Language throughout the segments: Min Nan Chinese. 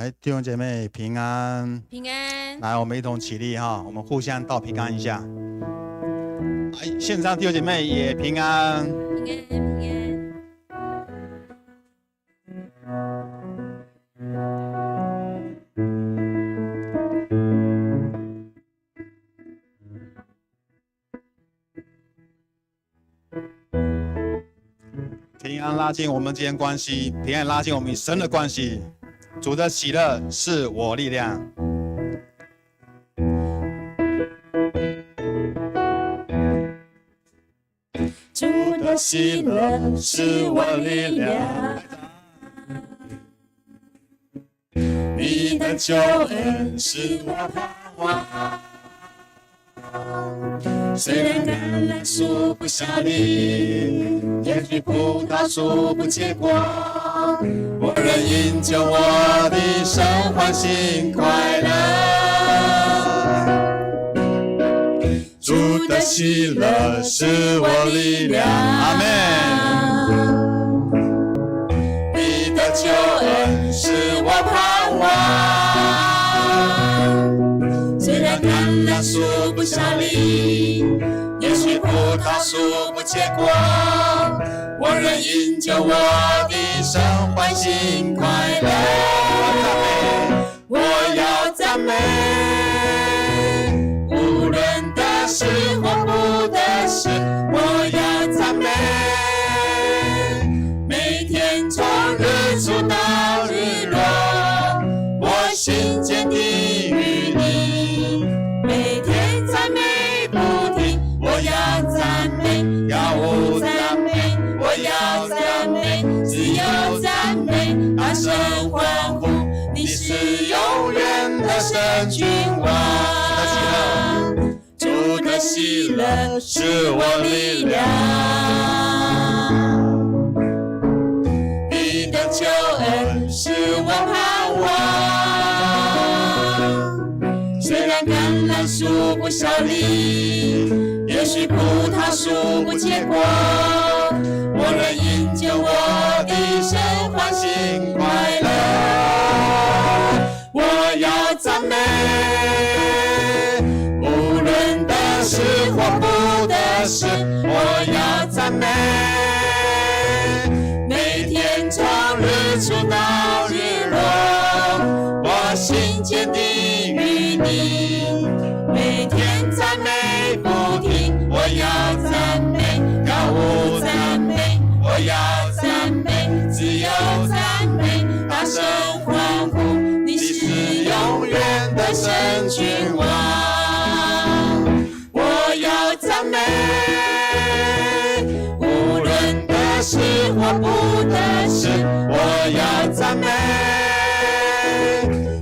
來，弟兄姐妹平安。平安。來，我們一同起立哈，我們互相道平安一下。哎，線上弟兄姐妹也平安。平安，平安。平安拉近我們之間關係，平安拉近我們與神的關係。主的喜樂是我力量。主的喜樂是我力量。你的救恩是我盼望。雖然橄欖樹不效力，也許葡萄樹不結果，我仍因救我的神歡欣快樂。主的喜樂是我力量，阿們。你的救恩是我盼望。雖然橄欖樹不效力，也許葡萄樹不結果，我仍因救我的神歡欣快樂。我要讚美，無論得時或不得時，我要讚美。每天從日出到日落，我心堅定與你。每天讚美不停，我要讚美，要讚讚美，我要讚美，只有讚美，大聲歡呼，你是永遠的神君王。主的喜樂是我力量，你的救恩是我盼望。雖然橄欖樹不效力，也許葡萄樹不結果，我仍因救我的神歡欣快樂。我要讚美，無論得時或不得時，我要讚美。每天從日出到日落，我心堅定與你。每天讚美不停，我要讚美，高呼讚美，我要讚美，只有讚美，大聲歡呼，你你是是永永遠遠的的神神君君王。王。我要讚美，無論得時或不得時，我要讚美。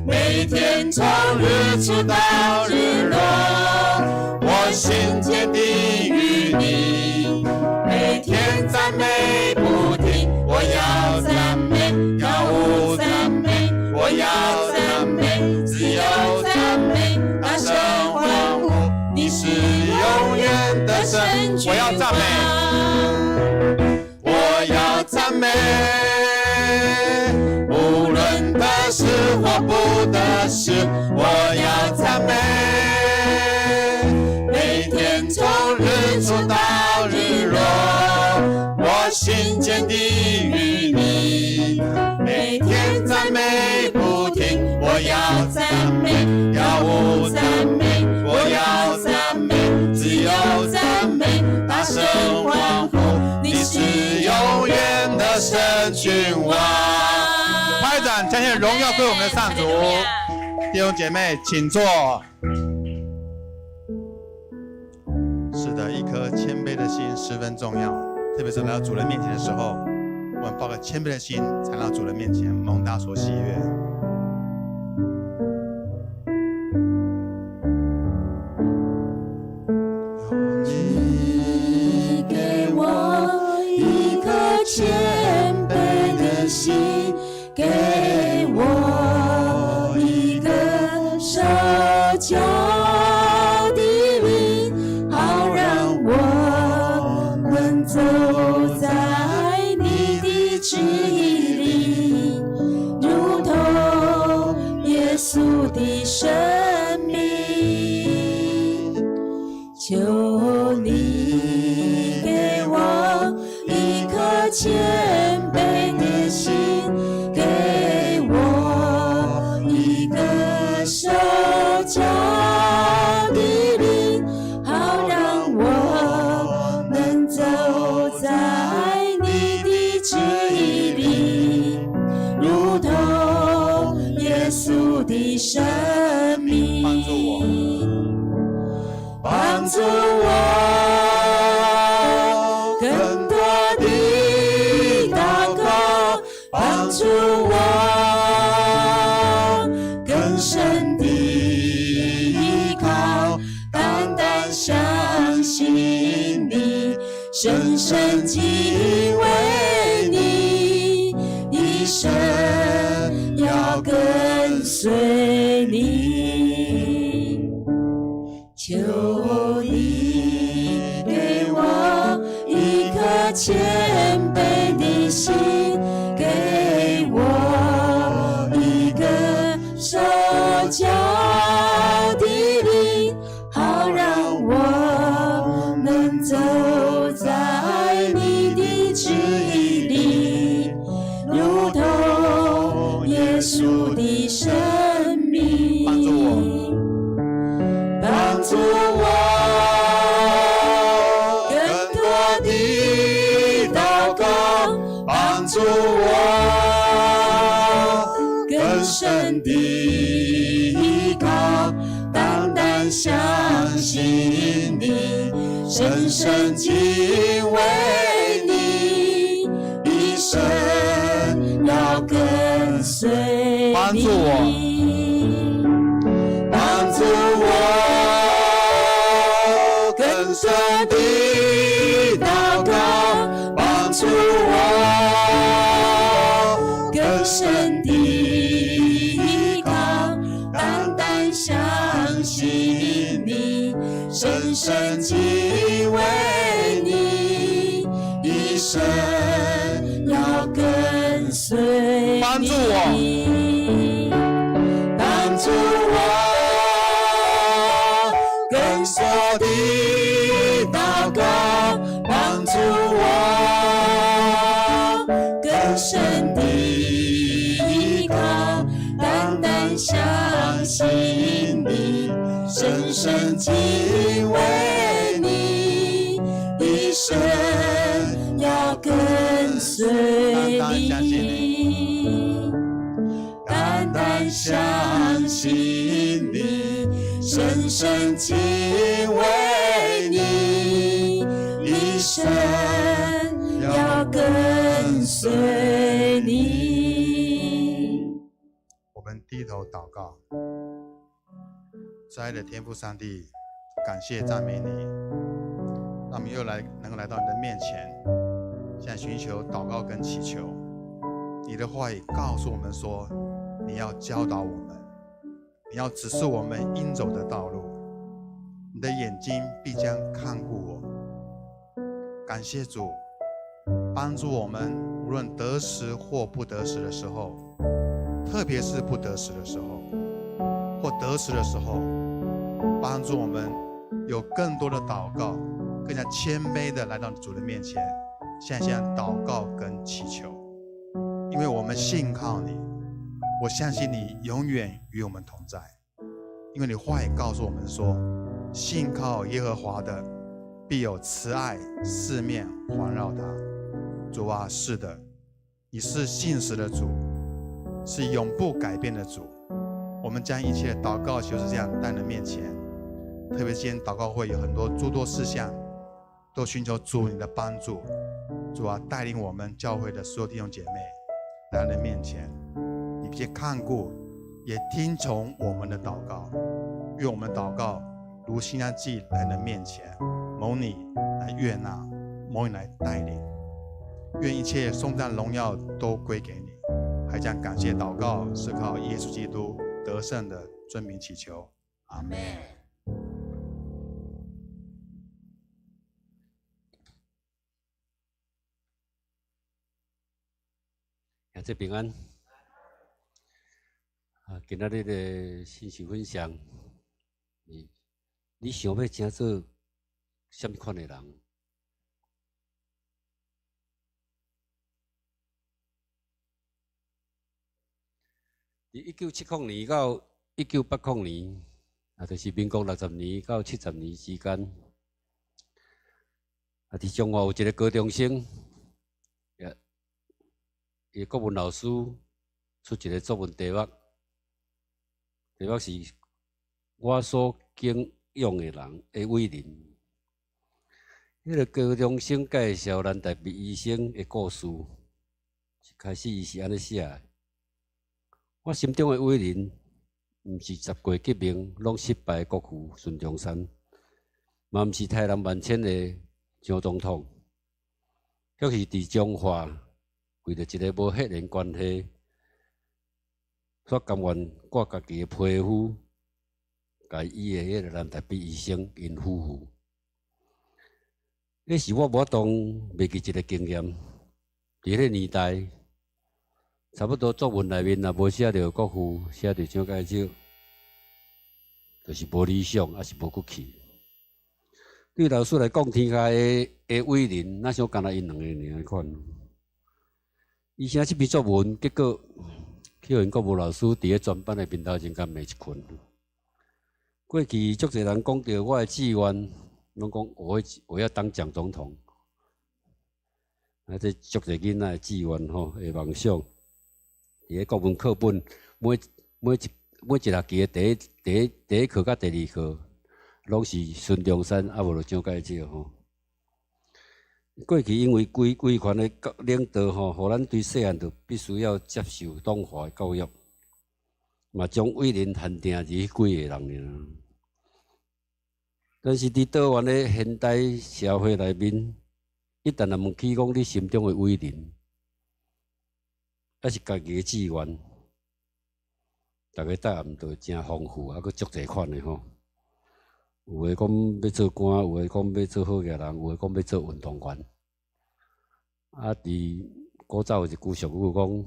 每天從日出到日落，我心堅定與你。每天讚美不停，我要讚美，高呼讚美，我要讚美，只有讚美，大聲歡呼，你是永遠的神，我要讚美，我要讚美，無論得時或不得時，我要讚美。每天從日出到日落，我心堅定與你。每天讚美不停，我要讚美，要讚美，我要讚美，只有讚美，大聲歡呼，你你是是永遠的神君王。拍掌，將現榮耀歸我們的上主。弟兄姐妹，請坐。是的，一顆謙卑的心十分重要，特別是來到主人面前的時候，我們抱個謙卑的心，才到主人面前蒙大所喜悅。你給我一顆謙卑的心，給我一個受教的靈，好讓我能走在你的旨意裡，如同你給我一顆謙卑的心，給我一個受教的靈，好讓我能走在你的旨意裡，如同耶穌的生命。幫助我，幫助我更多的禱告，幫助我更深的依靠，單單相信你，深深敬畏你，一生要跟隨你。求你給我一顆謙卑的心，給我一個受教的靈，好讓我能走在你的旨意裡，如同耶穌的生命。幫助我，幫助我更多的禱告，幫助我更深的依靠，單單相信你，深深敬畏你，一生要跟隨你。幫助我，幫助我更深的禱告，幫助我更深的依靠，單單相信你，深深敬畏你，一生要跟隨你。幫助我，幫助我更多的禱告，幫助我更深的依靠，單單相信你，深深敬畏你，一生要跟隨單單相信你，單單相信你，深深敬畏你，一生要跟隨你。我們低頭禱告，慈愛的天父上帝，感謝讚美你，讓我們又來能夠來到你的面前，現在尋求禱告跟祈求。你的話語告訴我們說，你要教導我們，你要指示我們應走的道路，你的眼睛必將看顧我。感謝主，幫助我們，無論得時或不得時的時候，特別是不得時的時候，或得時的時候，幫助我們有更多的禱告，更加謙卑的來到主的面前，向向禱告跟祈求，因為我們信靠你，我相信你永遠與我們同在，因為你話語告訴我們說，信靠耶和華的，必有慈愛四面環繞他。主啊，是的，你是信實的主，是永不改變的主。我們將一切禱告就是這樣帶到面前，特別今天禱告會有很多諸多事項，都尋求主你的幫助。主啊，帶領我們教會的所有弟兄姐妹來到你面前，你必看顧，也聽從我們的禱告。願我們禱告如馨香祭來你的面前，蒙你來悅納，蒙你來帶領。願一切頌讚榮耀都歸給你。還將感謝禱告是靠耶穌基督得勝的尊名祈求，阿門。兄弟平安。啊，今仔日的信息分享，你想欲成做啥物款的人？佇1970年到1980年，啊，就是民國60年到70年之間，啊，佇彰化有一个高中生，也伊國文老師出一个作文題目，題目是我所敬仰的人的偉人。彼个高中生介紹藍大毘醫生的故事，一開始伊是按呢寫的：我心中的偉人，毋是十過革命攏失敗的國父孫中山，嘛毋是殺人萬千的蔣總統，卻是佇彰化為著一个無血緣關係，煞甘願割家己的皮膚，共伊醫的彼个藍大毘醫生𪜶夫婦。彼是我無法度袂記一个經驗。佇彼个年代，差不多作文內面若無寫著國父，寫著蔣介石，就是無理想，抑是無骨氣。對老師來講，天下的偉人，若像干焦𪜶兩个爾款。伊寫這篇作文，結果去予𪜶國文老師佇咧全班的面頭前共罵一拳。過去足濟人講著我的志願，攏講我要當蔣總統。啊，這足濟囡仔的志願吼，的夢想。佇咧國文課本，每一學期的第一課佮第二課，攏是孫中山，啊無就蔣介石吼。過去因為威權的領導吼，予咱對細漢就必須要接受黨化的教育，嘛將偉人限定佇彼幾個人爾。但是佇多元的現代社會內面，一旦若問起講你心中的偉人，抑是家己的志願，逐个答案就誠豐富，抑閣足濟款的吼。有的講欲做官，有的講欲做好額人，有的講欲做運動員。啊，佇古早有一句俗語講：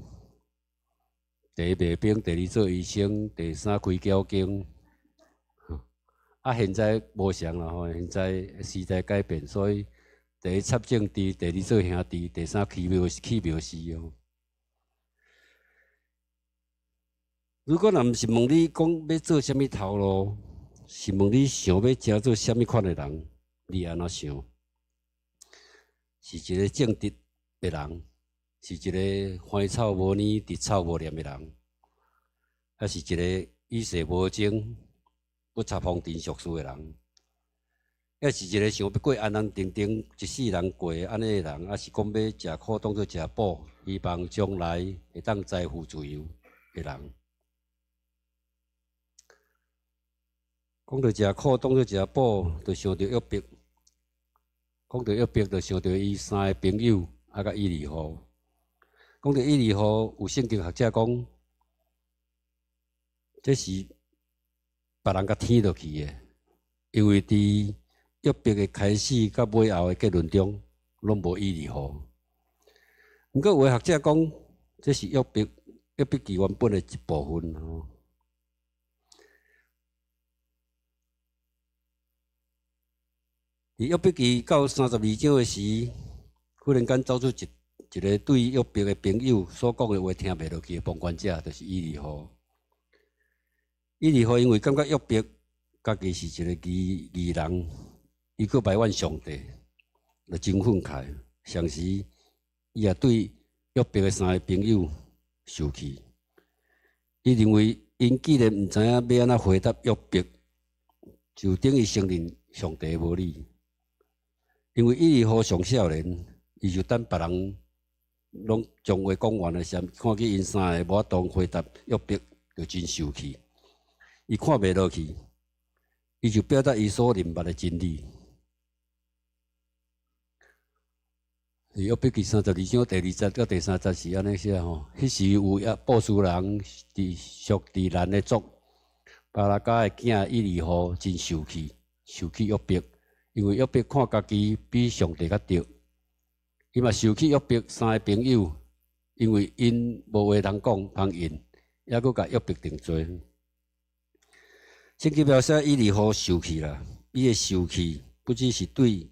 第一賣兵，第二做醫生，第三開轎間。啊，現在無相啦吼，現在時代改變，所以第一插政治，第二做兄弟，第三起廟司哦。如果若毋是問你講欲做啥物頭路，是問你想欲成做啥物款的人，你按怎想？是一个正直的人，是一个芳草無年、直草無念的人，抑是一个與世無爭、不插風塵俗事的人，抑是一个想欲過安安定定一世人過按呢的人，抑是講欲食苦當做食補，希望將來會當財富自由的人。講著食苦當做食補，就想著約伯；講著約伯，就想著伊三個朋友，啊，佮以利戶。講著以利戶，有聖經學者講，這是別人共添落去的，因為佇約伯的開始佮尾後的結論中，攏無以利戶。毋過有的學者講，這是約伯記原本的一部分吼。佇約伯記到32章的時，忽然間走出一个對約伯的朋友所講的話聽袂落去的旁觀者，就是以利戶。以利戶因為感覺約伯家己是一个義人，伊閣埋怨上帝，就真憤慨。同時，伊也對約伯的三个朋友受氣。伊認為，𪜶既然毋知影欲按怎回答約伯，就等於承認上帝無理。因為以利戶上少年，伊就等別人攏將話講完的時陣，看見𪜶三个無法度回答約伯，就真受氣。伊看袂落去，伊就表達伊所認捌的真理。約伯記32章第二節到第三節是按呢寫吼，彼時有一波斯人佇屬佇蘭的族巴拉迦的囝以利戶真受氣，受氣約伯，因為約伯看家己比上帝較著。伊嘛受氣約伯三个朋友，因為𪜶無話通講，通應，猶閣共約伯定罪。聖經描寫以利戶受氣啦，伊的受氣。不只是對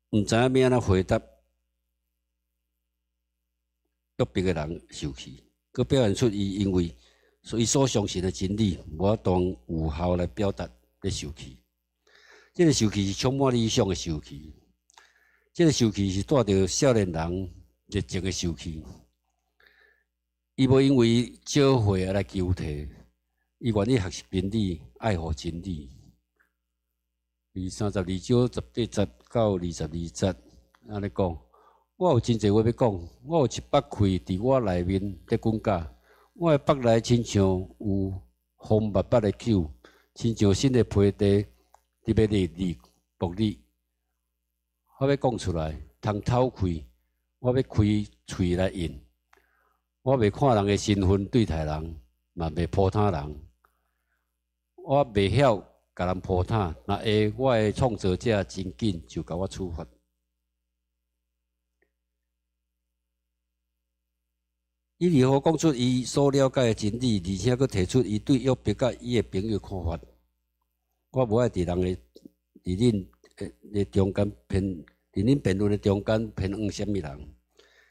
毋知影欲按怎回答約伯的人受氣，閣表現出伊因為伊所相信的真理，無法度有效來表達咧受氣。這个受氣是充滿理想的受氣，這个受氣是帶著少年人熱情的受氣。伊無因為召會而來求退，伊願意學習真理，愛護真理。第32章18節到22節，按呢講，我有真濟話欲講，我有一腹氣佇我內面咧滾絞，我的腹內親像有風密密的酒，親像新的皮袋佇欲裂裂爆裂。我欲講出來，通透氣，我欲開喙來應。我袂看人的身份對待人，嘛袂普通人。我袂曉共人普通，若會，我的創造者真緊就共我處罰。以利戶講出伊所了解的真理，而且閣提出伊對約伯佮伊的朋友看法。我無愛佇人的佇恁的中間辯，佇恁辯論的中間偏向啥物人，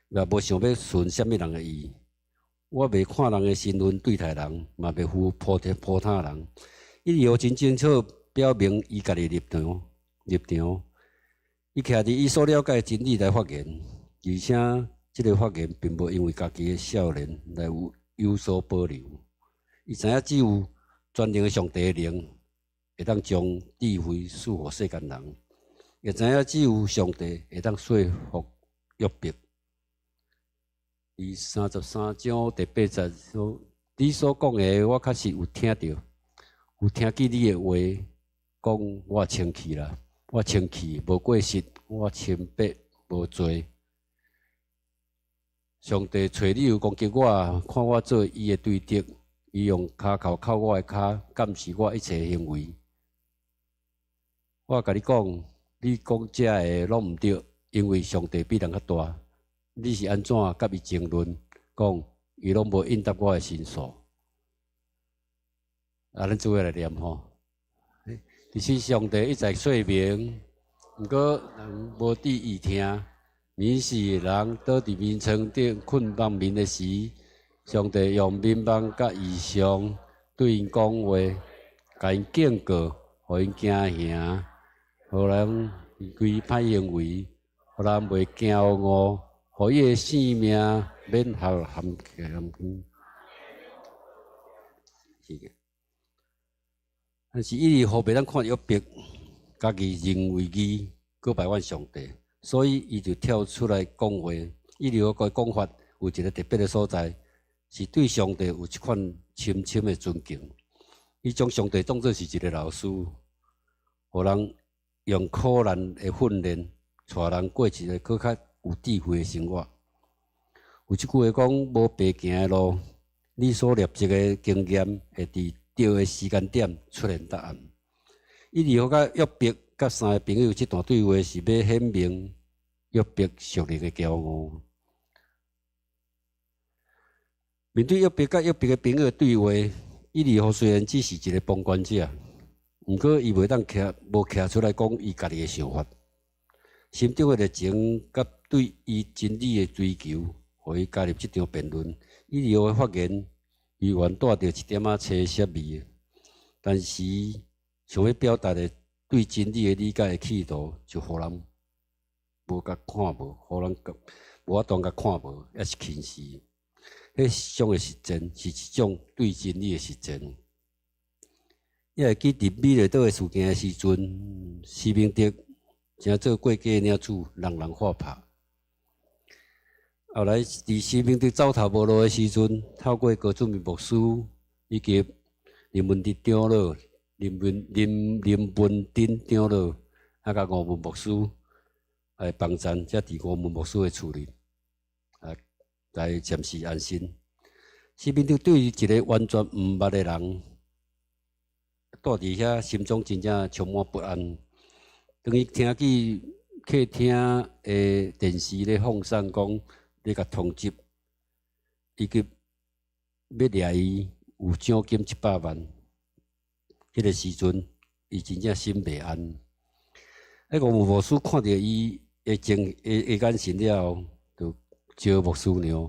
也無想欲順啥物人的意。我袂看人的身份對待人，嘛袂赴普通普通人。以利戶真清楚表明伊家己立場，立場。伊徛佇伊所了解的真理來發言，而且這个發言並無因為家己的少年來有所保留。伊知影只有全能的上帝的靈會當將智慧賜予世間人，也知影只有上帝會當說服約伯。第33章第8節說：你所講的，我確實有聽著，有聽見你的話，講我清氣啦，我清氣無過失，我清白無罪。上帝揣理由攻擊我，看我做伊的對敵，伊用跤銬銬我的跤，監視我一切行為。我共你講，你講這个攏毋對，因為上帝比人較大。你是按怎佮伊爭論？講伊攏無應答我的申訴。啊，咱做伙來念吼。其實上帝一再說明，毋過人無注意聽。暝時人倒佇眠床頂睏夢眠的時，上帝用眠夢佮異象對𪜶講話，共𪜶警告，予𪜶驚嚇，予人規歹行為，予人袂驕傲，予伊的性命免合含含。是的。但是以利戶袂當看約伯，家己認為義，閣排灣上帝，所以伊就跳出來講話。以利戶的講法有一个特別的所在，是對上帝有一款深深的尊敬。伊將上帝當做是一个老師，予人用苦難的訓練，帶人過一个閣較有智慧的生活。有一句話講：無白行的路，你所累積的經驗會佇對的時間點出現答案。以利戶佮約伯佮三个朋友這段對話是欲顯明約伯屬靈的驕傲。面對約伯佮約伯的朋友的對話，以利戶雖然只是一个旁觀者，毋過伊袂當徛無徛出來講伊家己的想法，心中的熱情佮對伊真理的追求，予伊加入這場辯論。以利戶的發言猶原帶著一點仔吹簫味，但是想欲表達的對真理的理解的企圖，就予人無共看無，予人無法度共看無，抑是輕視。彼種的實踐是一種對真理的實踐。伊會記佇美麗島的事件的時陣，施明德成做過繼領主，人人喝拍。後來佇施明德走投無路的時陣，透過高俊明牧師以及林文哲長老、林文林林文珍長老，啊，佮吳文牧師來幫贊，才佇吳文牧師的厝裡啊，來暫時安身。施明德對一个完全毋捌的人，蹛佇遐，心中真正充滿不安。當伊聽見客廳的電視咧放送講咧共通緝，以及欲掠伊有獎金100萬，彼个時陣，伊真正心袂安。彼個牧師看著伊的情的的眼神了後，就招牧師娘，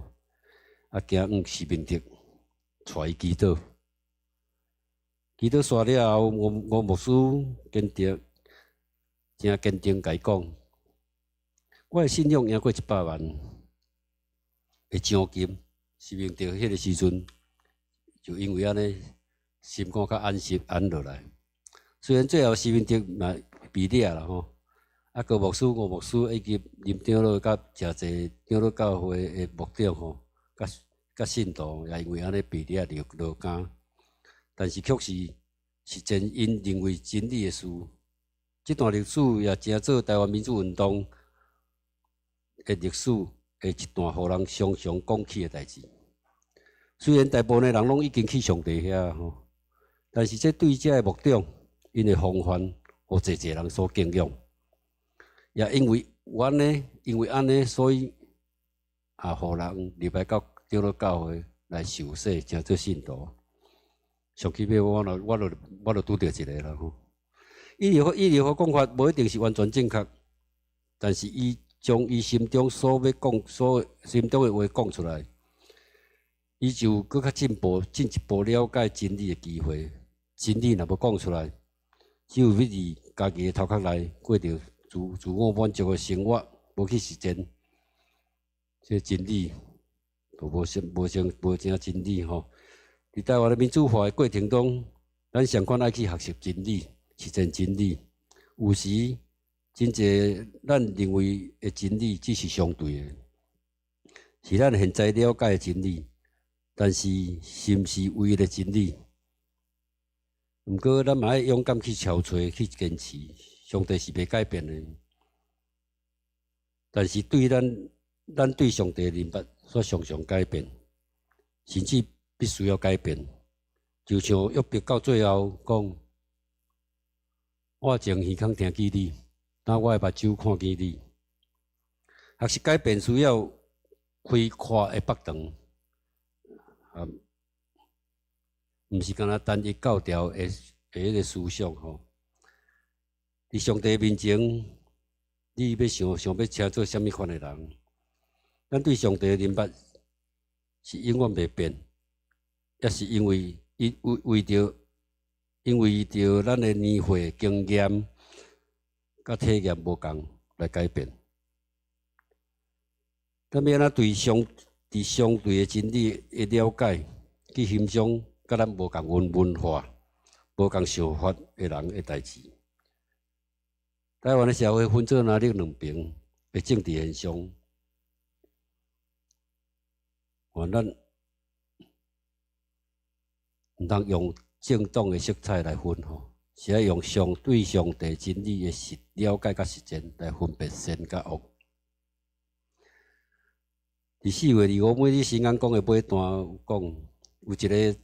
啊，行往施明德，帶伊祈禱。祈禱煞了後，吳吳牧師堅定，誠堅定共伊講：我的信仰贏過100萬的獎金。施明德彼个時陣，就因為按呢，心肝較安心安落來。雖然最後施明德嘛被掠啦吼，啊高牧師、吳牧師以及林長老佮誠濟長老教會的牧長吼，佮佮信徒也因為按呢被掠入牢監，但是卻是實踐𪜶認為真理的事。這段歷史也成做台灣民主運動的歷史的一段，予人常常講起的代誌。雖然大部分的人攏已經去上帝遐吼，但是這對這个牧長，𪜶的風範，予濟濟人所敬仰。也因為按呢，因為按呢，所以也予人入來到長老教會來受洗，成做信徒。上起尾我就我就我就拄著一个啦吼。伊的講法無一定是完全正確，但是伊將伊心中所欲講、所心中的話講出來，伊就閣較進步、進一步了解真理的機會。真理若無講出來，只有佇佇家己的頭殼內過著自自我滿足的生活，無去實踐，這真理就無成無成無成真理吼。佇台灣的民主化的過程中，咱相款愛去學習真理，實踐真理。有時真濟咱認為的真理，只是相對的，是咱現在了解的真理，但是是毋是唯一的真理？毋過，咱嘛愛勇敢去撨揣，去堅持。上帝是袂改變的，但是對咱，咱對上帝的認捌，卻常常改變，甚至必須要改變。就像約伯到最後講：我前耳孔聽見你，當我的目睭看見你。學習改變需要開闊的腹腸，啊，毋是干焦單一教條的的彼个思想吼。佇上帝面前，你欲想想欲成做啥物款的人？咱對上帝的認捌是永遠袂變，抑是因為伊為為著因為著咱的年歲、經驗佮體驗無仝來改變。咱欲按怎對相佇相對的真理的了解，去欣賞佮咱無仝文文化、無仝想法的人的代誌。台灣的社會分做藍綠兩邊的政治現象，願咱毋通用政黨的色彩來分吼，是愛用上對上帝真理的實了解佮實踐來分別善佮惡。佇4月25每日新聞講的尾段有講，有一个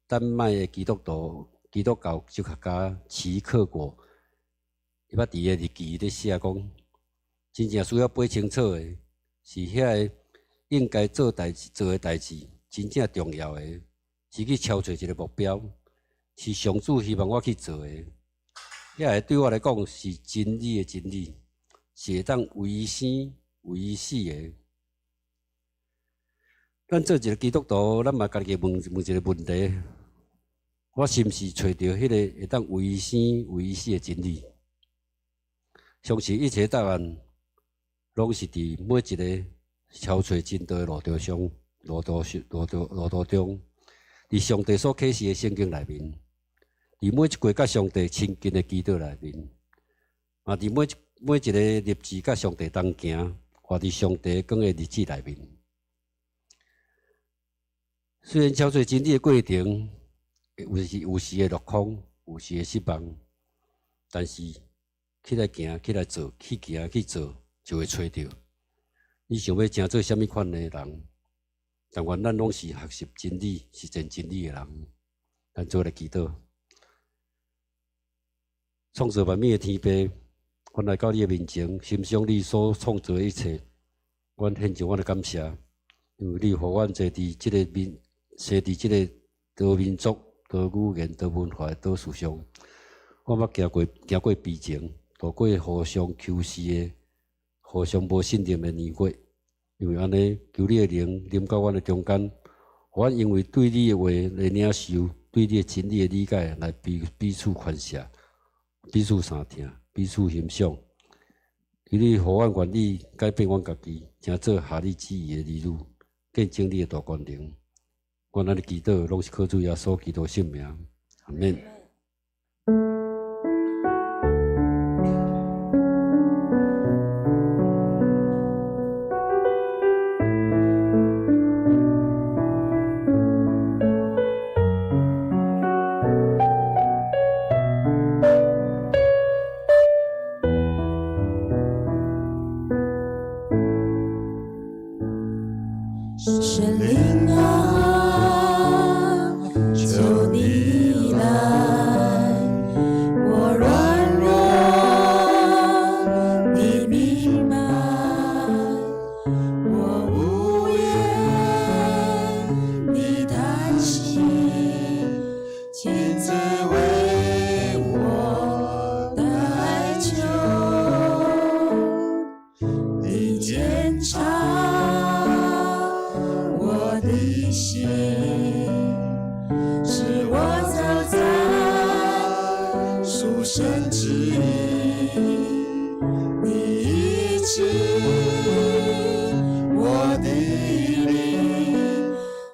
丹麥的基督徒、基督教哲學家齊克果，伊捌佇伊的日記咧寫講，真正需要掰清楚的，是遐个應該做代誌、做的代誌，真正重要的，是去撨揣一個目標，是上主希望我去做的。遐个對我來講是真理的真理，是會當為生為死的。咱做一个基督徒，咱嘛家己問問一个問題：我是毋是揣著彼个會當為生為死的真理？相信一切答案，攏是佇每一个撨揣真道的路途上、路途上、路途路途中，佇上帝所啟示的聖經內面，佇每一過佮上帝親近的祈禱內面，嘛佇每一每一个立志佮上帝同行，活佇上帝光的日子內面。雖然撨揣真理的過程有時有時會落空，有時會失望，但是起來行，起來做，去行去做，就會揣著。你想欲成做啥物款的人？但願咱攏是學習真理、實踐真理的人。咱做來祈禱，創造萬物的天父，阮來到你的面前，欣賞你所創造的一切，阮獻上阮的感謝，因為你予阮坐佇這个民，生佇這个多民族、多語言、多文化的島嶼上，我捌行過行過悲情，度過互相仇視的、互相無信任的年月。因為按呢，求你的靈臨到阮的中間，予阮因為對你的話的領受，對你的真理的理解，來彼彼此寬赦、彼此相疼、彼此欣賞。求你予阮願意改變阮家己，成做合你旨意的兒女，見證你的大權能。阮按呢祈禱，攏是靠主耶穌基督聖名，阿們。聖靈啊，求你來，我軟弱，你明白，我無言，你擔心，親自為我代求，你檢查我的心，使我走在屬神旨意，你醫治我的靈，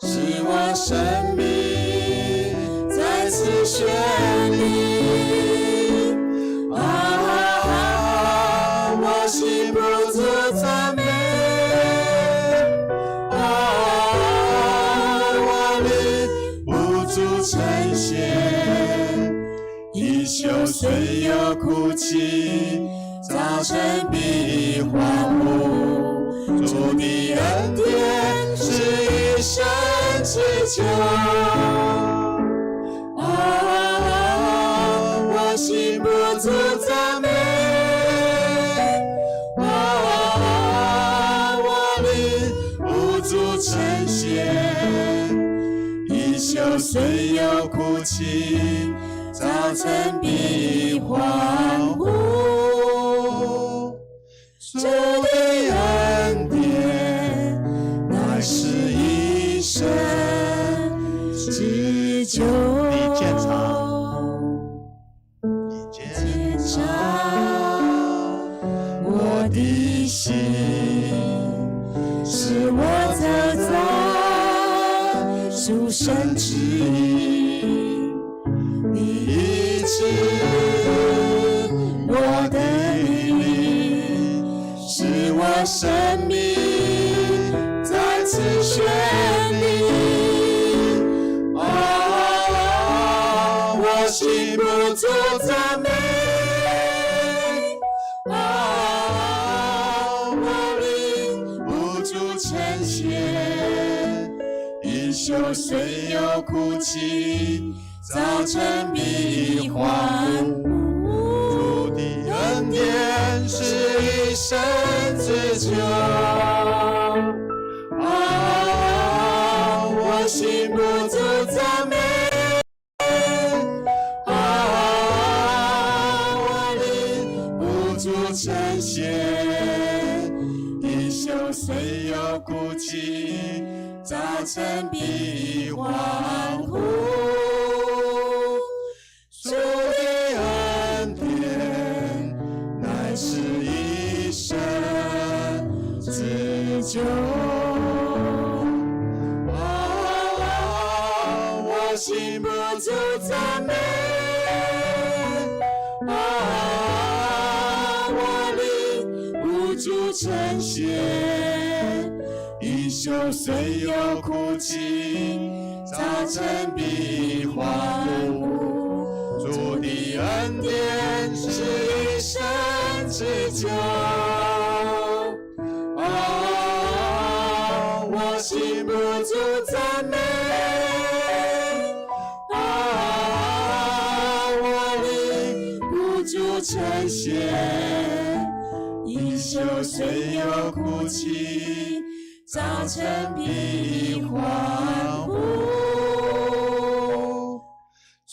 使我生命再次絢麗。啊，我心不住讚美。啊，我靈不住稱謝，一宿雖有哭泣，早晨必歡呼。主的恩典是一生之久。啊，我心不住讚美。啊，我靈不住稱謝，一宿雖有哭泣，早晨必歡呼。主的恩典乃是一生之久。你檢查，你檢檢查我的心，使我走在屬神旨意，你醫治我的靈，使我生命再次絢麗。啊，我心不住讚美。啊，我靈不住稱謝，一宿雖有哭泣，早晨必歡呼。主的恩典是一生之久。啊，我心不住讚美。啊，我靈不住稱謝，一宿雖有哭泣，早晨必歡呼。主的恩典乃是一生之久。啊，我心不住讚美。啊，我靈不住稱謝，一宿雖有哭泣，早晨必歡呼。主的恩典是一生之久。啊，我心不住讚美。啊，我靈不住稱謝，一宿雖有哭泣，早晨必歡呼。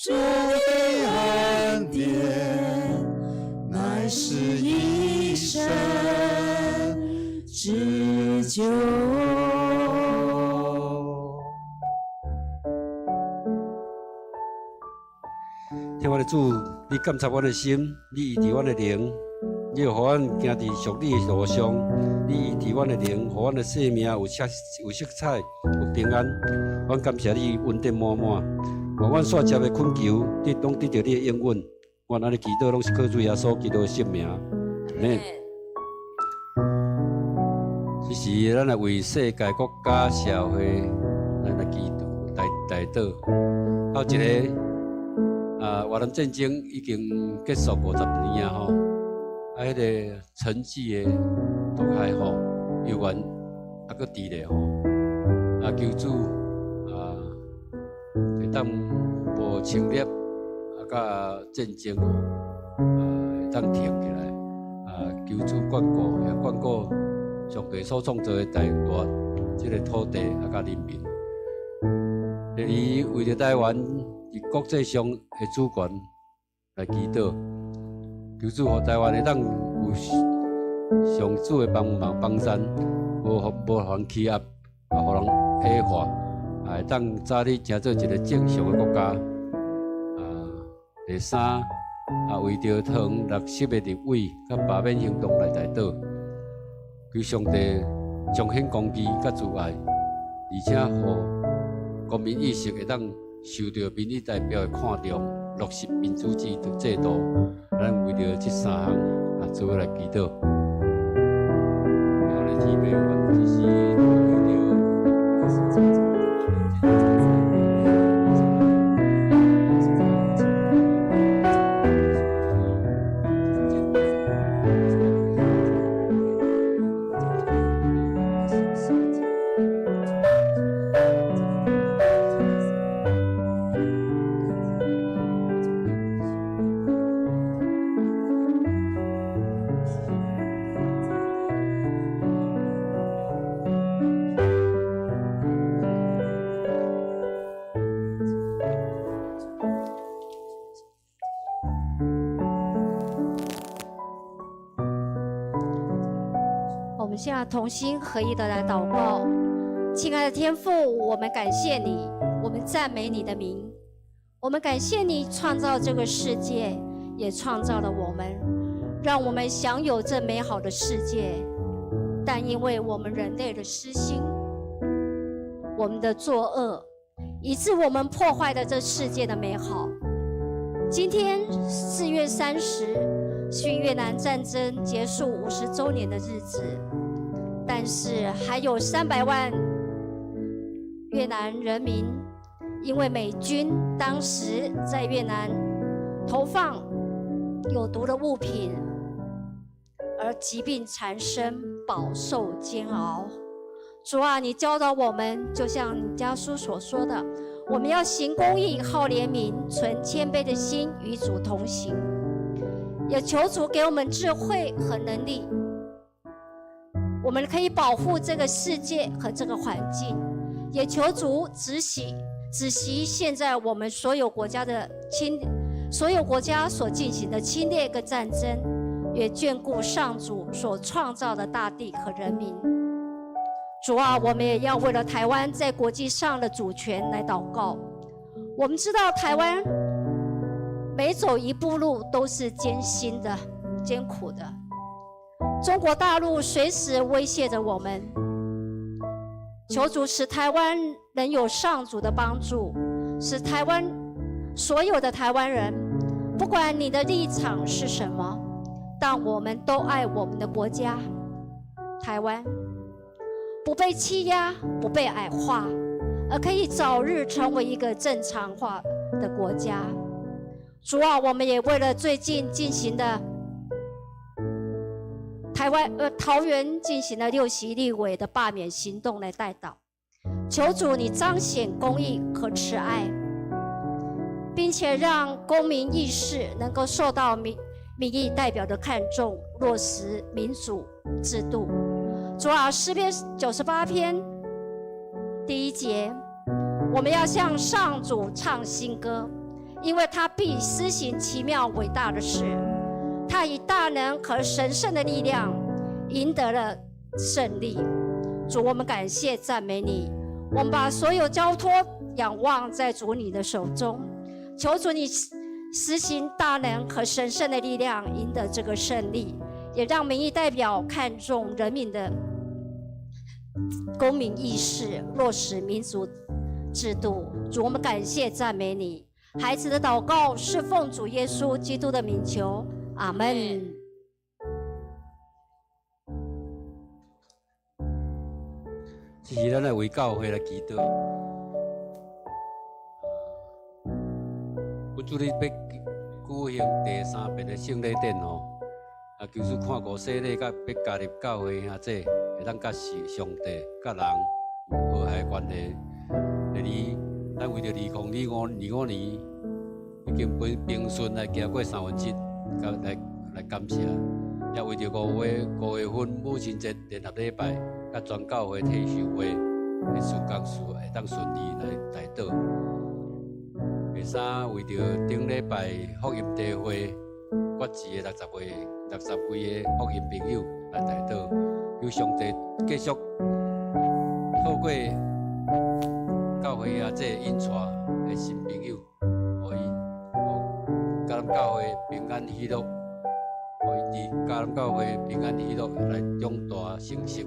主的恩典乃是久。天父的主，你监察阮的心，你医治阮的灵，你予阮行伫属你的路上，你医治阮的灵，予阮的生命有色彩，有平安。阮感谢你恩典满满，愿阮煞接的恳求，你拢得著你的应允。阮按呢祈祷，拢是靠主耶稣基督的圣名。阿们。这时，咱来为世界国家社会咱来祈祷、代祷。还有一个。越南战争已经结束50年啊吼，彼个陈记的毒害吼，犹原犹阁伫咧吼，求主会当无侵略，佮战争吼，会当停起来，求主眷顾，也眷顾上帝所创造的大大这个土地佮人民。第二，为著台湾伫国际上的主权来祈祷，求主予台湾会当有上主的帮忙帮赞，无予人欺压，予人矮化，会当早日成做一个正常的国家。第三，为著桃园六十个立委佮罢免行动来代祷，求上帝彰显公义佮慈爱，而且予国民意识会当受著民意代表的看重，落实民主制度。咱为著这三项做伙来祈祷。后日姊妹，阮这是为著。现在同心合意的来祷告。亲爱的天父，我们感谢你，我们赞美你的名，我们感谢你创造这个世界，也创造了我们，让我们享有这美好的世界。但因为我们人类的私心，我们的作恶，以致我们破坏了这世界的美好。今天4月30是越南战争结束50周年的日子，但是还有300万越南人民，因为美军当时在越南投放有毒的物品，而疾病缠身，饱受煎熬。主啊，你教导我们，就像你家书所说的，我们要行公义，好怜悯，存谦卑的心，与主同行。也求主给我们智慧和能力，我们可以保护这个世界和这个环境。也求主止息现在我们所有国家的所有国家所进行的侵略跟战争，也眷顾上主所创造的大地和人民。主啊，我们也要为了台湾在国际上的主权来祷告。我们知道台湾每走一步路都是艰辛的、艰苦的。中国大陆随时威胁着我们，求主使台湾能有上主的帮助，使台湾所有的台湾人，不管你的立场是什么，但我们都爱我们的国家台湾，不被欺压，不被矮化，而可以早日成为一个正常化的国家。主啊，我们也为了最近进行的台湾桃园进行了6席立委的罢免行动来代祷，求主你彰显公义和慈爱，并且让公民意识能够受到民意代表的看重，落实民主制度。主啊，诗篇98篇第1节，我们要向上主唱新歌，因为他必施行奇妙伟大的事，他以大能和神圣的力量赢得了胜利。主，我們感謝讚美你，我們把所有交託仰望在主你的手中，求主你施行大能和神聖的力量，贏得這個勝利，也讓民意代表看重人民的公民意識，落實民主制度。主，我們感謝讚美你。孩子的禱告是奉主耶穌基督的名求，阿門。這是咱來為教會來祈禱。阮主日欲舉行第三遍的聖禮典吼，啊，求主看顧洗禮佮欲加入教會兄弟，會當佮上帝、佮人有和諧關係。第二，咱為著2025年已經平平順來行過三分之一，來來感謝。也為著5月5月份母親節聯合禮拜，佮全教會退修會的事工事會當順利來代禱。第三，為著頂禮拜福音大會決志的60位的福音朋友來代禱，求上帝繼續透過教會啊，這個引帶的新朋友，予𪜶予佮咱教會平安喜樂，予𪜶佇佮咱教會平安喜樂來長大成熟。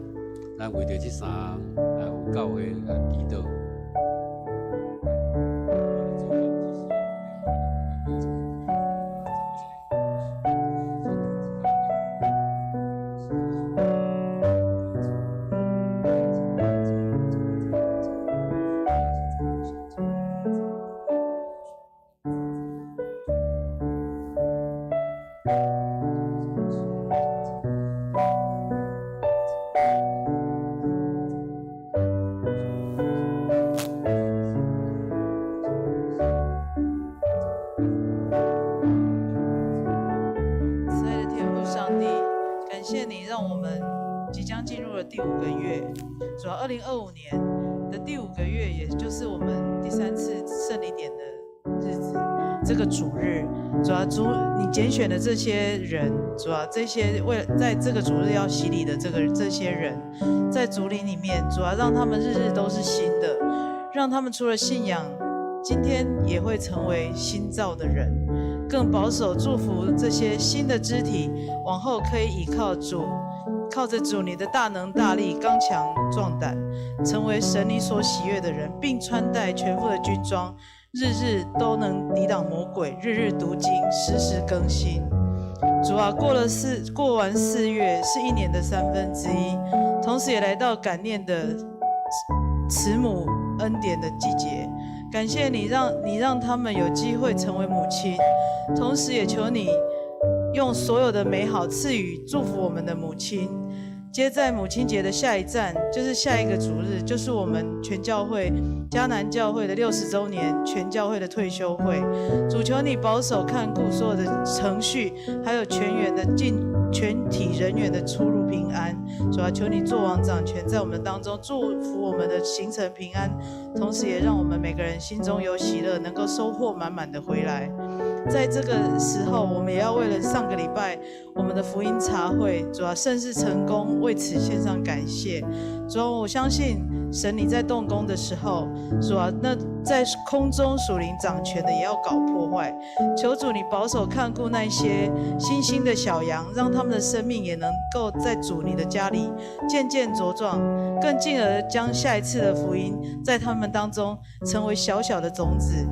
咱為著這三項來為教會來祈禱。慈愛的天父上帝，感謝你讓我們即將進入了第五個月，主要2025年的第五個月，也就是我們第三次聖禮典的日子，這個主日，主要主你揀選的這些人，主要這些為了在這個主日要洗禮的這些人，在主禮裡面，主要讓他們日日都是新的，讓他們除了信仰，今天也會成為新造的人。更保守祝福這些新的肢體，往後可以倚靠主，靠着主你的大能大力，剛強壯膽，成為神你所喜悅的人，並穿戴全副的軍裝，日日都能抵擋魔鬼，日日讀經，時時更新。主啊，過完4月是一年的1/3，同時也來到感念的慈母恩典的季節。感謝你讓他們有機會成為母親，同時也求你用所有的美好賜予祝福我們的母親。接在母親節的下一站，就是下一個主日，就是我們全教會迦南教會的60週年全教會的退休會。主求你保守看顧所有的程序，還有全體人員的出入平安。主啊，求你作王掌權在我們當中，祝福我們的行程平安，同時也讓我們每個人心中有喜樂，能夠收穫滿滿的回來。在這個時候，我們也要為了上個禮拜我們的福音茶會，主啊，甚是成功，為此獻上感謝。主啊，我相信神你在動工的時候，主啊，那在空中屬靈掌權的也要搞破壞。求主你保守看顧那些新興的小羊，讓他們的生命也能夠在主你的家裡漸漸茁壯，更進而將下一次的福音在他們當中成為小小的種子，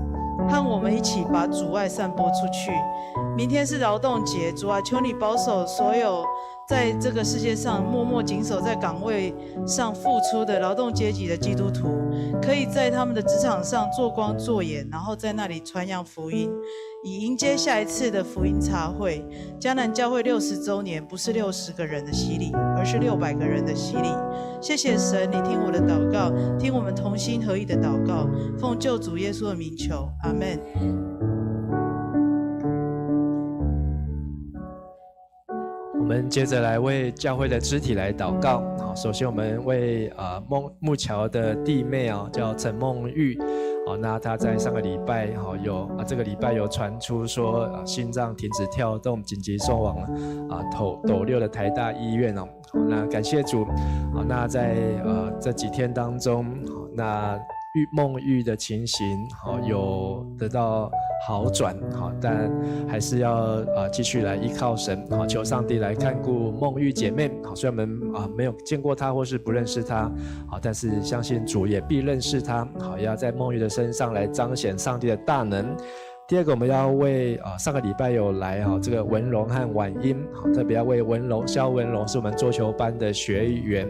和我們一起把主愛散播出去。明天是勞動節，主啊，求你保守所有在這個世界上默默謹守在崗位上付出的勞動階級的基督徒，可以在他們的職場上做光做鹽，然後在那裡傳揚福音，以迎接下一次的福音茶會。迦南教會60週年，不是60個人的洗禮，而是600個人的洗禮。謝謝神，你聽我的禱告，聽我們同心合意的禱告，奉救主耶穌的名求，阿們。我們接着來為教會的肢體來禱告。好，首先我們為木橋的弟妹啊，叫陳夢玉，好，那她在上個禮拜哈有啊，這個禮拜有傳出說啊心臟停止跳動，緊急送往啊斗六的台大醫院哦。好，那感謝主，好，那在這幾天當中，那玉夢玉的情形好有得到好轉，好，但還是要繼續來依靠神，好，求上帝來看顧夢玉姐妹，好，雖然我們啊沒有見過她或是不認識她，好，但是相信主也必認識她，好，要在夢玉的身上來彰顯上帝的大能。第二個，我們要為啊上個禮拜有來哈這個文榮和婉英，特別要為文榮蕭文榮是我們桌球班的學員，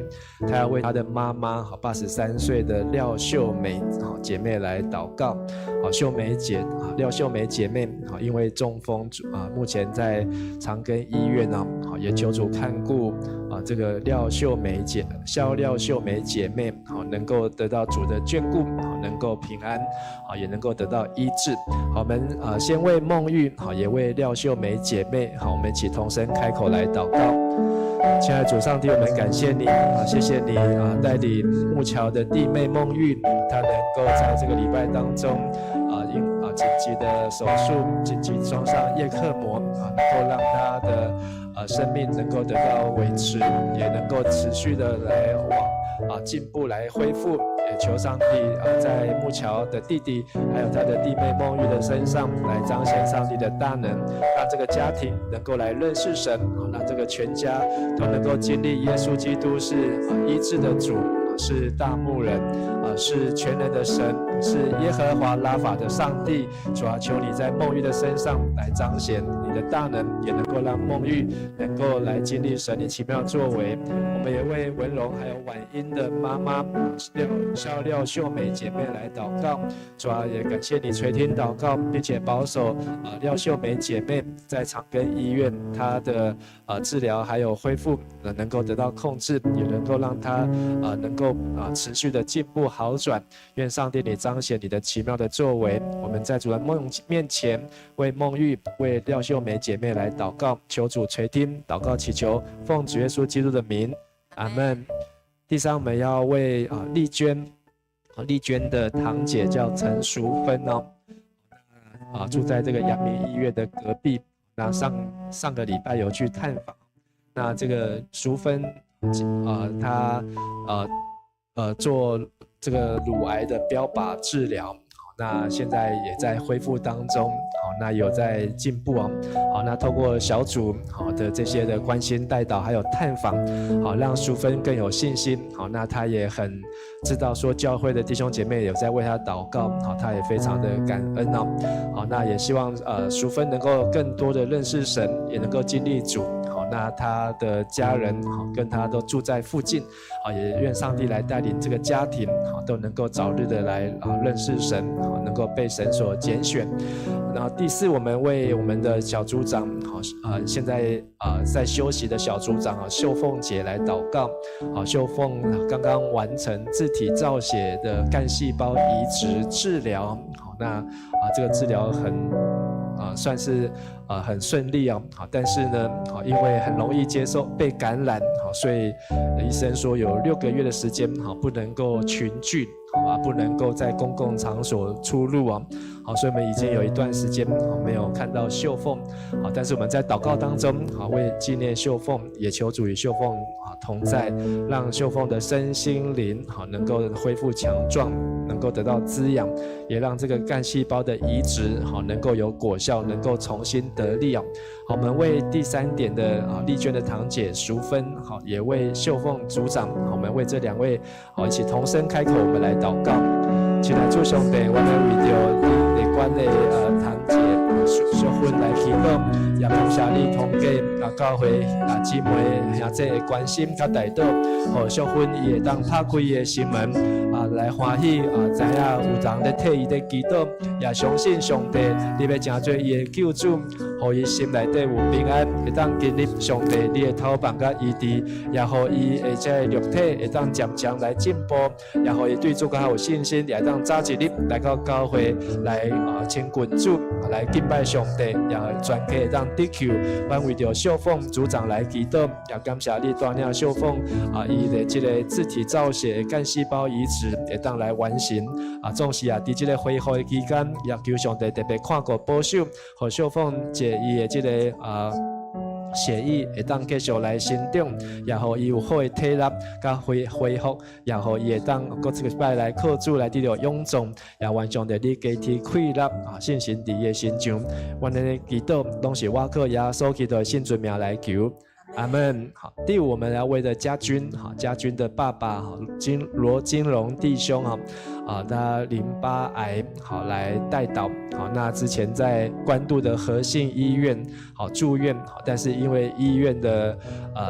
他要為他的媽媽好83歲的廖秀美好姐妹來禱告，好秀美姐啊廖秀美姐妹好因為中風啊目前在長庚醫院呢，好也求主看顧啊這個廖秀美姐蕭廖秀美姐妹好能夠得到主的眷顧，好能夠平安，好也能夠得到醫治，好我們。啊，先為夢玉好，也為廖秀美姐妹好，我們一起同聲開口來禱告。親愛的主上帝，我們感謝你啊，謝謝你啊，帶領木橋的弟妹夢玉，她能夠在這個禮拜當中啊，因啊緊急的手術，緊急裝上葉克膜啊，能夠讓她的生命能夠得到維持，也能夠持續的來往啊進步來恢復。也求上帝啊，在木橋的弟弟還有他的弟妹夢玉的身上來彰顯上帝的大能，讓這個家庭能夠來認識神，讓這個全家都能夠經歷耶穌基督是醫治的主，是大牧人，啊是全能的神，是耶和華拉法的上帝。主啊，求你在夢玉的身上來彰顯你的大能，也能夠讓夢玉能夠來經歷神的奇妙作為。我們也為文榮還有婉英的媽媽廖廖秀美姐妹來禱告。主啊，也感謝你垂聽禱告，並且保守啊廖秀美姐妹在長庚醫院她的治療還有恢復，能夠得到控制，也能夠讓她能夠持續的進步好轉。願上帝你彰顯你的奇妙的作為。我們在主的夢面前為夢玉、為廖秀美姐妹來禱告，求主垂聽禱告，祈求奉主耶穌基督的名，阿門。第三，我們要為啊麗娟，麗娟的堂姐叫陳淑芬哦，啊住在這個陽明醫院的隔壁。那上上個禮拜有去探訪，那這個淑芬啊，她做這個乳癌的標靶治療，那現在也在恢復當中，好，那有在進步哦，好，那透過小組好的這些的關心代禱還有探訪，好，讓淑芬更有信心，好，那她也很知道說教會的弟兄姐妹有在為她禱告，好，她也非常的感恩哦，好，那也希望淑芬能夠更多的認識神，也能夠經歷主。那他的家人好跟他都住在附近，啊，也願上帝來帶領這個家庭，好都能夠早日的來啊認識神，好能夠被神所揀選。然後第四，我們為我們的小組長，好啊，現在啊在休息的小組長啊秀鳳姐來禱告。好，秀鳳剛剛完成自體造血的幹細胞移植治療，好，那啊這個治療很啊算是很順利哦，好，但是呢，好，因為很容易接受被感染，好，所以醫生說有6個月的時間，好，不能夠群聚，啊，不能夠在公共場所出入啊，好，所以我們已經有一段時間沒有看到秀鳳，好，但是我們在禱告當中，好，為紀念秀鳳，也求主與秀鳳啊同在，讓秀鳳的身心靈好能夠恢復強壯，能夠得到滋養，也讓這個幹細胞的移植好能夠有果效，能夠重新得力哦。好，我們為第三點的啊麗娟的堂姐淑芬，好，也為秀鳳組長，好，我們為這兩位好一起同聲開口，我們來禱告。親愛主上帝，我們為著麗娟的堂姐淑芬來祈禱，也感謝你通過啊教會啊姊妹兄弟的關心佮代禱，予淑芬伊會當拍開伊的心門啊來歡喜啊，知影有人咧替伊咧祈禱，也相信上帝你欲成做伊的救主，予伊心內底有平安，會當經歷上帝你的透幫佮醫治，也予伊的這個肉體會當漸漸來進步，也予伊對主較有信心，也會當早一日來到教會來啊親近主，來敬拜上帝，也全家會當得救。阮為著秀鳳組長來祈禱，也感謝你帶領秀鳳啊，伊的這個自體造血幹細胞移植會當來完成啊，總是啊，佇這個恢復的期間，也求上帝特別看顧保守，予秀鳳姐伊的這個啊血液會當繼續來成長，也予伊有好的體力佮恢復，也予伊會當閣一擺來靠主來得著勇壯，也願上帝你加添氣力啊，信心佇伊的身上。阮的祈禱攏是倚靠耶穌基督的聖尊名來求。阿門。好，第五，我們來為了家軍，哈，家軍的爸爸，哈，金羅金龍弟兄，哈，啊，他淋巴癌，好來代禱，好，那之前在關渡的和信醫院，好住院，好，但是因為醫院的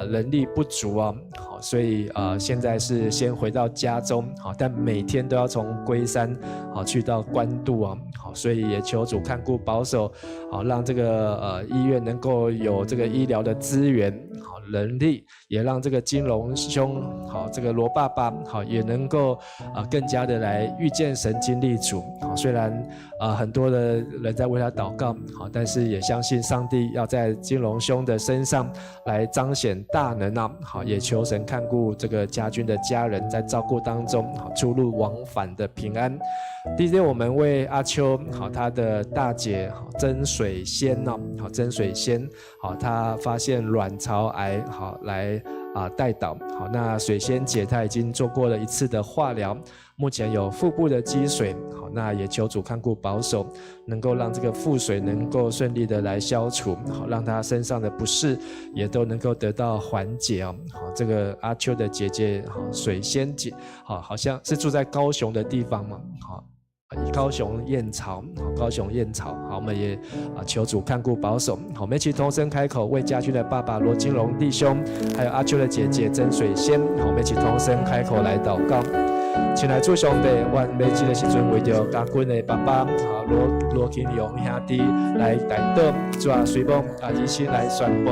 人力不足啊，好，所以現在是先回到家中，好，但每天都要從龜山，好去到關渡啊，好，所以也求主看顧保守，好，讓這個醫院能夠有這個醫療的資源。好，能力也讓這個金龍兄，好，這個羅爸爸，好，也能夠啊更加的來遇見神、經歷主。好，雖然啊很多的人在為他禱告，好，但是也相信上帝要在金龍兄的身上來彰顯大能啊。好，也求神看顧這個家軍的家人，在照顧當中，好，出入往返的平安。第六，我們為阿秋，好，他的大姐曾水仙哦，好，曾水仙，好，她發現卵巢癌，好，來啊代禱，好，那水仙姐她已經做過了一次的化療，目前有腹部的積水，好，那也求主看顧保守，能夠讓這個腹水能夠順利的來消除，好，讓她身上的不適也都能夠得到緩解哦。好，這個阿秋的姐姐，好，水仙姐，好，好像是住在高雄的地方嘛，好。高雄燕巢，好，高雄燕巢，好，我們也啊求主看顧保守，好，我們一起同聲開口為家軍的爸爸羅金龍弟兄，還有阿秋的姐姐曾水仙，好，我們一起同聲開口來禱告。親愛主上帝，阮欲這个時陣為著家軍的爸爸啊羅羅金榮兄弟來代禱，主啊，雖罔啊醫生來宣布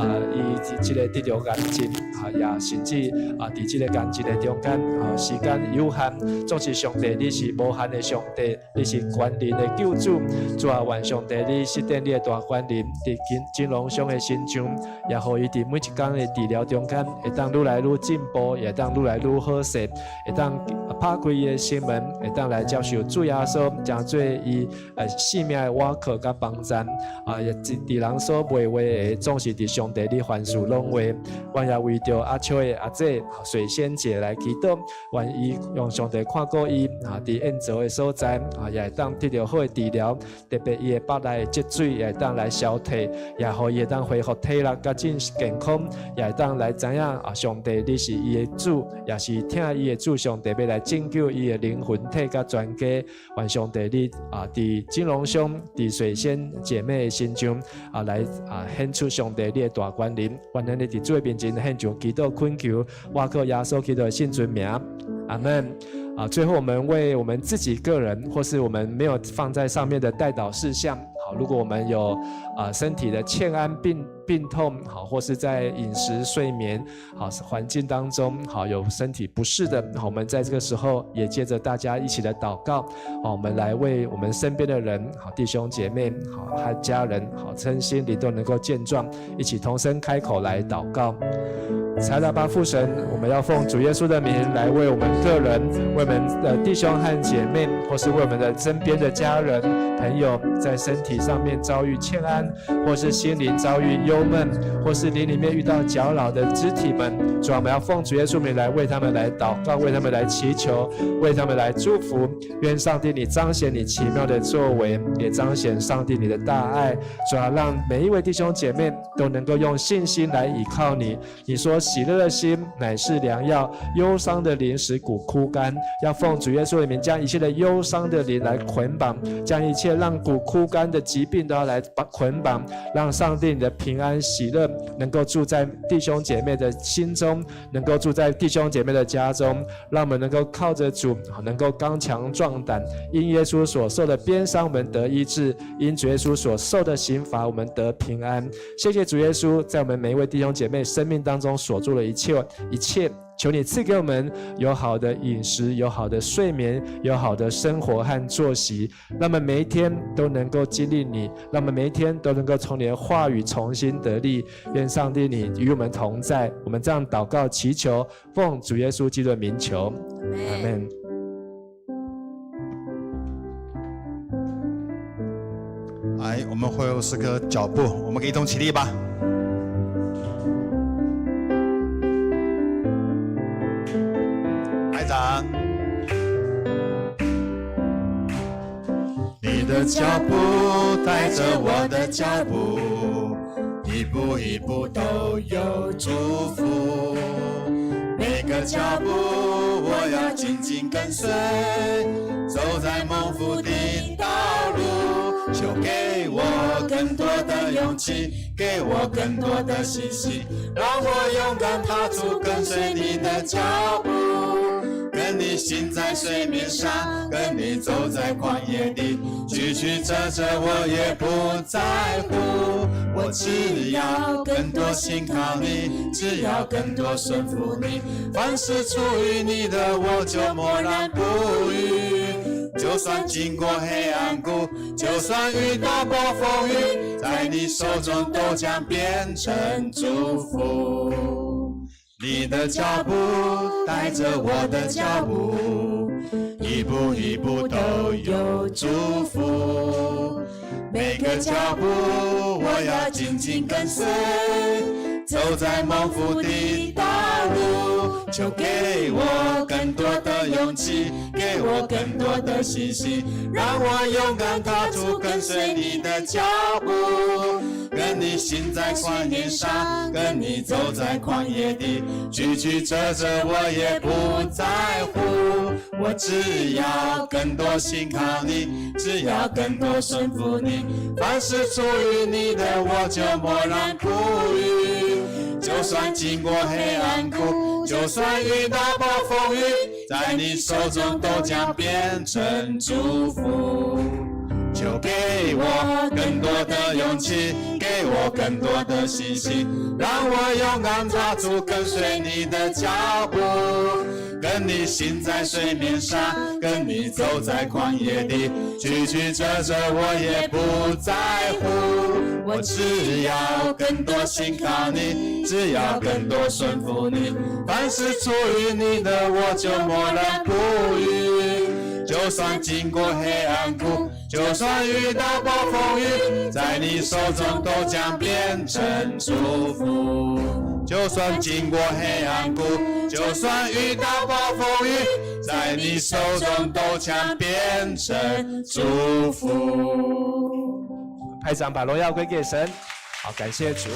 啊，伊這個得著癌症啊，也甚至啊，佇這個癌症的中間啊，時間有限，總是上帝你是無限的上帝，你是全能的救主，主啊，願上帝你施展你的大權能，佇金金龍兄的身上，也予伊佇每一工的治療中間，會當愈來愈進步，也會當愈來愈好勢，會當拍開伊的心門，會當來接受主耶穌，成做伊性命的倚靠佮幫贊啊！也佇人所袂話的，總是佇上帝你凡事攏會。阮也為著阿秋的阿姐水仙姐來祈禱，願伊用上帝看顧伊啊！佇燕巢的所在啊，也會當得著好的治療，特別伊的腹內的積水也會當來消退，也予伊會當恢復體力佮進健康，也會當來知影啊！上帝你是伊的主，也是疼伊的主，上帝欲來拯救伊的靈魂體佮全家。願上帝你啊，佇金龍兄、佇水仙姐妹的身上啊，來啊顯出上帝你的大權能。願咱佇主的面前獻上祈禱懇求，倚靠耶穌基督的聖尊名，阿門。啊，最後我們為我們自己個人，或是我們沒有放在上面的代禱事項，好，如果我們有啊身體的欠安病痛，好，或是在飲食、睡眠、好環境當中，好有身體不適的，好，我們在這個時候也借著大家一起來禱告，好，我們來為我們身邊的人，好弟兄姐妹，好和家人，好身心靈都能夠健壯，一起同聲開口來禱告。慈愛的阿爸父神，我們要奉主耶穌的名來為我們個人、為我們的弟兄和姐妹，或是為我們的身邊的家人、朋友，在身體上面遭遇欠安，或是心靈遭遇憂悶，或是靈裡面遇到攪擾的肢體們，主啊，我們要奉主耶穌名來為他們來禱告，為他們來祈求，為他們來祝福。願上帝你彰顯你奇妙的作為，也彰顯上帝你的大愛。主啊，讓每一位弟兄姐妹都能夠用信心來倚靠你。你說喜樂的心乃是良藥，憂傷的靈使骨枯乾。要奉主耶穌的名，將一切的憂傷的靈來捆綁，將一切讓骨枯乾的疾病都要來綁捆綁，讓上帝你的平安。安喜樂能夠住在弟兄姐妹的心中，能夠住在弟兄姐妹的家中，讓我們能夠靠着主，能夠剛強壯膽，因耶穌所受的鞭傷，我們得醫治；因主耶穌所受的刑罰，我們得平安。謝謝主耶穌，在我們每一位弟兄姐妹生命當中所做的一切，一切。求你賜給我們有好的飲食，有好的睡眠，有好的生活和作息，讓我們每一天都能夠經歷你，讓我們每一天都能夠從你的話語重新得力。願上帝你與我們同在。我們這樣禱告祈求，奉主耶穌基督的名求，阿門。來，我們會有詩歌腳步，我們可以一同起立吧。拍掌。你的腳步帶着我的腳步，一步一步都有祝福。每個腳步我要緊緊跟隨，走在蒙福的道路。求給我更多的勇氣，給我更多的信心，讓我勇敢踏出跟隨你的腳步。跟你行在水面上，跟你走在曠野地，曲曲折折我也不在乎。我只要更多信靠你，只要更多順服你，凡是出於你的，我就默然不語。就算經過黑暗谷，就算遇到暴風雨，在你手中都將變成祝福。你的腳步帶着我的腳步，一步一步都有祝福。每個腳步我要緊緊跟隨，走在蒙福的道路。求給我更多的勇氣，給我更多的信心，讓我勇敢踏出跟隨你的腳步。跟你行在曠野上，跟你走在曠野地，曲曲折折我也不在乎。我只要更多信靠你，只要更多順服你，凡是出於你的，我就默然不語。就算經過黑暗谷，就算遇到暴風雨，在你手中都將變成祝福。求給我更多的勇氣，給我更多的信心，讓我勇敢踏出跟隨你的腳步。跟你行在水面上，跟你走在曠野地，曲曲折折我也不在乎。我只要更多信靠你，只要更多順服你，凡是出於你的，我就默然不語。就算經過黑暗谷，就算遇到暴風雨，在你手中都將變成祝福。就算經過黑暗谷，就算遇到暴風雨，在你手中都將變成祝福。拍掌，把榮耀歸給神。好，感謝主。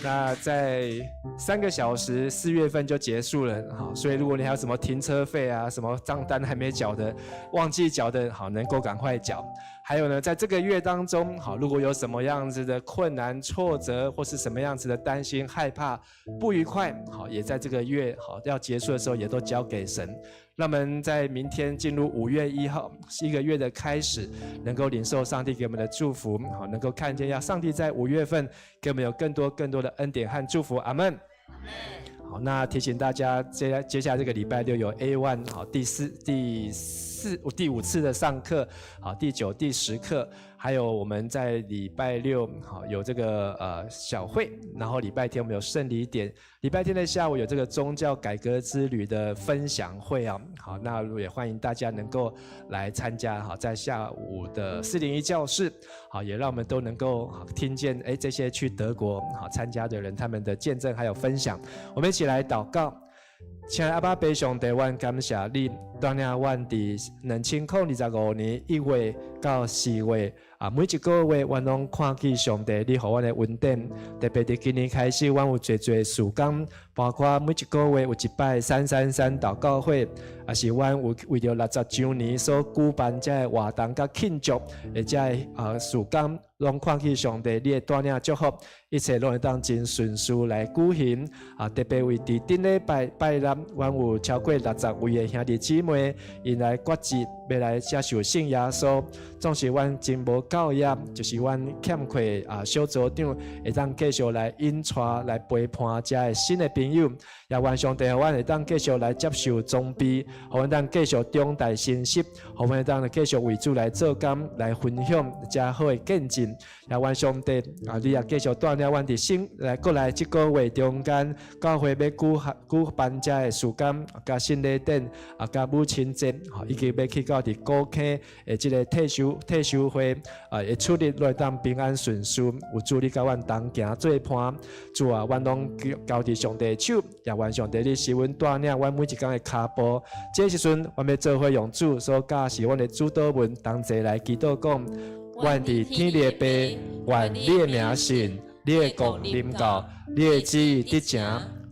那在3個小時，4月份就結束了。好，所以如果你還有什麼停車費啊、什麼賬單還沒繳的、忘記繳的，好，能夠趕快繳。還有呢，在這個月當中，好，如果有什麼樣子的困難、挫折，或是什麼樣子的擔心、害怕、不愉快，好，也在這個月好要結束的時候，也都交給神。讓我們在明天進入5月1號，是一個月的開始，能夠領受上帝給我們的祝福，好，能夠看見要上帝在5月份給我們有更多更多的恩典和祝福。阿門。好，那提醒大家，接下來這個禮拜六有 A1 好第五次的上課，好，第九、第十課，還有我們在禮拜六好有這個小會，然後禮拜天我們有聖禮典，禮拜天的下午有這個宗教改革之旅的分享會啊，好，那也歡迎大家能夠來參加，好，在下午的401教室，好，也讓我們都能夠聽見這些去德國好參加的人他們的見證還有分享，我們一起來禱告。親愛的阿爸父上帝，阮感謝你。帶領阮佇2025年1月到4月啊，每一個月，阮攏看見上帝，你予阮的恩典。特別佇今年開始，阮有濟濟事工，包括每一個月有一擺三三三禱告會，也是阮有為著60週年所舉辦這个活動佮慶祝的這个事工，攏看見上帝你的帶領祝福，一切攏會當真順遂來舉行。啊，特別為佇頂禮拜拜六，阮有超過60位的兄弟姊妹，𪜶來決志，欲來接受信耶穌。總是阮真無夠額，就是阮欠缺啊小組長會當繼續來引帶來陪伴遮的新的朋友，也願上帝予阮會當繼續來接受裝備，予阮當繼續長大成熟，予阮會當繼續為主來做工，來分享遮好的見證。也願上帝啊，你也繼續帶領阮佇新來過來這個月中間，教會欲舉辦遮的事工，佮聖禮典啊，佮母親節，以及欲去到佇古坑的這个退修會啊，會出入來當平安順遂，有主你佮阮同行做伴，主啊，阮攏交佇上帝手，也願上帝你賜阮帶領阮每一工的跤步。這時陣，阮欲做伙用主所教示阮的主禱文，同齊來祈禱講：願佇天裡的父，願你的名聖，你的國臨到，你的旨意得成，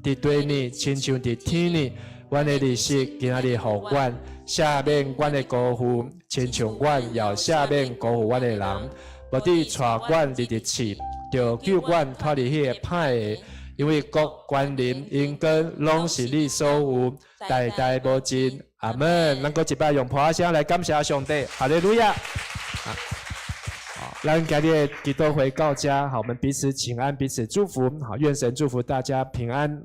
佇地呢，親像佇天呢。阮的日食今仔日予阮，赦免阮的辜負，親像阮也赦免辜負阮的人。無得帶阮入佇試，著救阮脫離彼个歹的。因為國權能榮光攏是你所有，代代無盡。阿門。咱閣一擺用破聲來感謝上帝，哈利路亞。好，咱今日的祈禱會到這，好，我們彼此請安，彼此祝福。好，願神祝福大家平安。